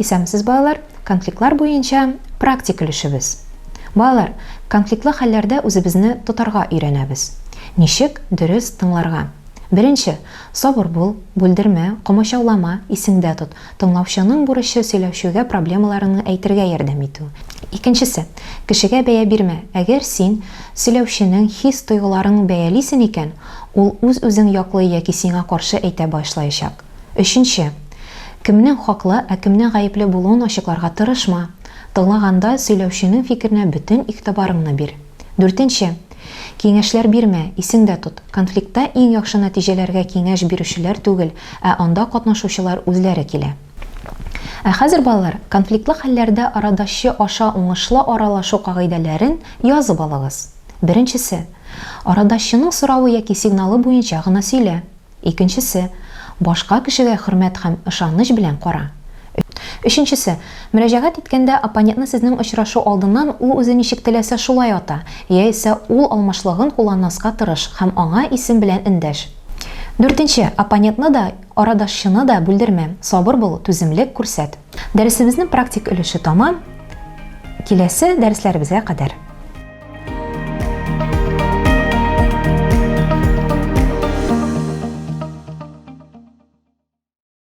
Исәнмесез, балалар! Конфликтлар буенча практик өлешебез. Балалар, конфликтлы хәлләрдә үзебезне тотарга өйрәнәбез. Ничек дөрес тыңларга? Беренче, сабыр бул, бүлдермә, комачаулама, исеңдә тот, тыңлаучының бурычы сөйләүчегә проблемаларыңны әйтергә ярдәм итү. Икенчесе, кешегә бәя бирмә, әгәр син сөйләүченең хис-тойгыларын бәялисен икән, ул үз-үзен яклый яки сиңа каршы әйтә башлаячак. Өченче. Кемнең хаклы, ә кемнең гаепле булуын ачыкларга тырышма. Тыңлаганда, сөйләүченең фикеренә бөтен игътибарыңны бир. Дүртенче. Киңәшләр бирмә, исеңдә тот, конфликтта иң яхшы нәтиҗәләргә киңәш бирүчеләр түгел, ә анда катнашучылар үзләре килә. Ә хәзер, балалар, конфликтлы хәлләрдә арадашчы аша уңышлы аралашу кагыйдәләрен язып алыгыз. Беренчесе. Арадашчының соравы яки сигналы буенча гына сөйлә. Икенчесе, башка кешегә хөрмәт һәм ышаныч белән кара. Өченчесе, мөрәҗәгать иткәндә оппонентны сезнең очрашу алдыннан ул үзе ничек теләсә шулай ата, яисә ул алмашлыгын кулланмаска тырыш һәм аңа исем белән эндәш. Дүртенче, оппонентны да, арадашчыны да бүлдермә, сабыр бул, түземлек күрсәт. Дәресебезнең практик өлеше тәмам, киләсе дәресләребезгә кадәр.